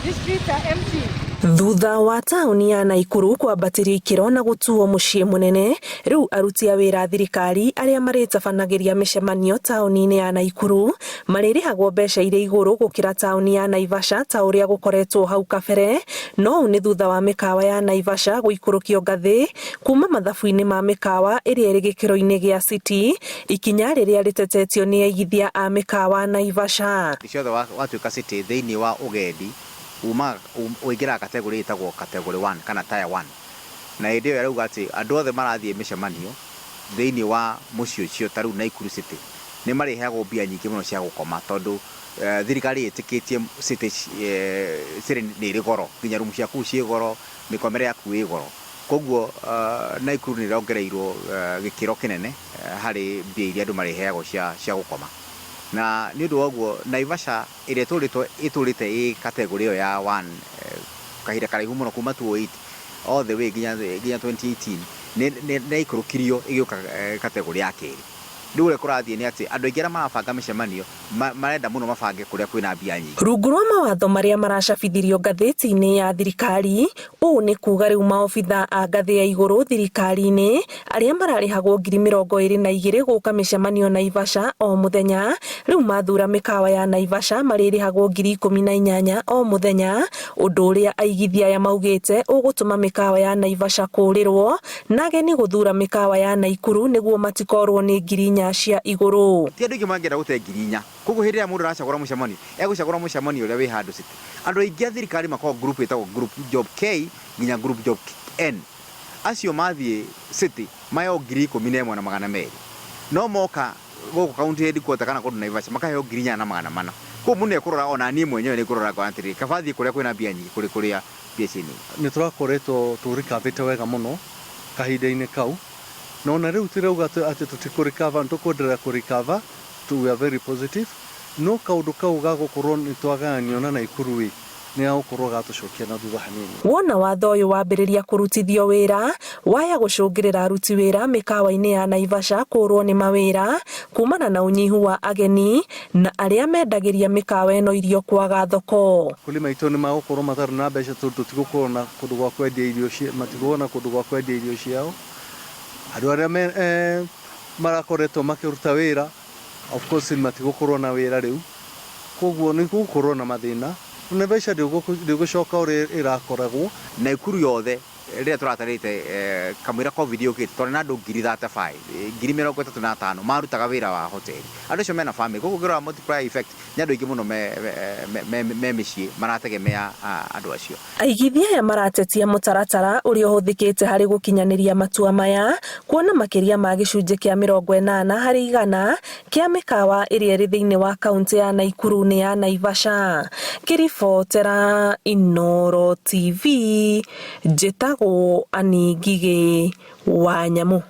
These streets are empty. Thutha wa taũni ya Naikuru kwambatĩrio ikĩro na gũtuo mũciĩ mũnene, rĩu aruti a wĩra a thirikari arĩa marĩtabanagĩria mĩcemanio taũni-inĩ ya Naikuru marĩrĩhagwo mbeca irĩ igũrũ gũkĩra taũni ya Naivasha ta ũrĩa gũkoretwo hau kabere. No ũũ nĩ thutha wa mĩkawa ya Naivasha gũikũrũkio ngathĩ kuma mathabu-inĩ ma mĩkawa ĩrĩa ĩrĩ gĩkĩro-inĩ gĩa city, ikinya rĩrĩa rĩtetetio nĩ aigithia a mĩkawa Naivasha. Thĩ ciothe watuĩka city thĩinĩ wa ũgendi umaga ũingĩraga category ĩtagwo category 1 kana tier 1, na hĩndĩ ĩyo ĩrauga atĩ andũ othe marathiĩ mĩcemanio thĩinĩ wa mũciĩ ũcio, ta rĩu Naikuru City, nĩ marĩheagwo mbia nyingĩ mũno cia gũkoma, tondũ thirikari ĩtĩkĩtie city city nĩ ĩrĩ goro, nginya rumu cia kũu ciĩ goro, mĩkomere yaku ĩ goro. Koguo Naikuru nĩ ĩrongereirwo gĩkĩro kĩnene harĩ mbia iria andũ marĩheagwo cia gũkoma. Na nĩ ũndũ wa ũguo Naivasha ĩrĩa ĩtũrĩte ĩ category ĩyo ya 1 kahinda karaihu mũno kuma 2008 all the way nginya 2018, nĩ yaikũrũkirio ĩgĩũka category ya kerĩ. Rĩu ũrĩa kũrathiĩ nĩ atĩ andũ aingĩ arĩa marabanga mĩcemanio marenda mũno mabange kũrĩa kwĩna mbia nyingĩ. Rungu rwa mawatho marĩa maracabithirio ngathĩti-inĩ ya thirikari, ũũ nĩ kuga rĩu maobitha a ngathĩ ya igũrũ thirikari-inĩ arĩa mararĩhagwo 22,000 gũka mĩcemanio Naivasha o mũthenya, rĩu mathura mĩkawa ya Naivasha marĩrĩhagwo 18,000 o mũthenya, ũndũ ũrĩa aigithia aya maugĩte ũgũtũma mĩkawa ya Naivasha kũũrĩrwo na ageni gũthura mĩkawa ya Naikuru nĩguo matikorwo nĩ 4,000 cia igũrũ. Ti andũ aingĩ mangĩenda gũte 4,000. Koguo hĩndĩ ĩrĩa mũndũ aracagũra mũcemanio, egũcagũra mũcemanio ũrĩa wĩ handũ city. Andũ aingĩ a thirikari makoragwo group ĩtagwo group job K nginya group job N. Acio mathiĩ city maheo 11,200, no moka gũkũ county headquarter kana kũndũ Naivasha makaheo 8,400. Koguo mũndũ nĩekũrora, ona niĩ mwenyewe nĩngũrora ngona atĩrĩrĩ, kaba thiĩ kũrĩa kwĩna mbia nyingĩ kũrĩ kũrĩa mbia ciĩ nini. Nĩ tũrakoretwo tũrikavĩte wega mũno kahinda-inĩ kau, na ona rĩu tirauga atĩ tũtikũrikava, nĩ tũkwenderea kũrikava. We are very positive, no kaũndũ kau ga gũkorwo nĩ twagayanio na Naikuru ĩ nĩ gagũkorwo gatũcokia na thutha hanini. Wona watho ũyũ wambĩrĩria kũrutithio wĩra, waya gũcũngĩrĩra aruti wĩra mĩkawa-inĩ ya Naivasha kũũrwo nĩ mawĩra kumana na ũnyihu wa ageni na arĩa mendagĩria mĩkawa ĩno irio kwaga thoko. Kulima aitũ nĩ magũkorwo matarĩ na mbeca, tondũ tũtigũkorwo na kũndũ gwa kwendia irio, matigũkorwo na kũndũ gwa kwendia irio ciao. Andũ arĩa marakoretwo makĩruta wĩra, of course matigũkorwo na wĩra rĩu, koguo nĩ gũgũkorwo na mathĩna. Naivasha ndĩgũcoka ũrĩa ĩrakoragwo. Naikuru yothe rĩrĩa tũratarĩte kamũira COVID yũkĩte, twarĩ na andũ 35,000, 35,000 marutaga wĩra wa hoteli. Andũ acio mena family, koguo ũngĩrora multiplier effect nĩ andũ aingĩ mũno me mĩciĩ marategemea andũ acio. Aigithia aya maratetia mũtaratara ũrĩa ũhũthĩkĩte harĩ gũkinyanĩria matua maya, kuona makĩria ma gĩcunjĩ kĩa 80% kĩa mĩkawa ĩrĩa ĩrĩ thĩinĩ wa kaunti ya Naikuru nĩ ya Naivasha. Ngĩribotera Inooro TV, njĩtagwo Annie Ngigĩ wa Nyamu.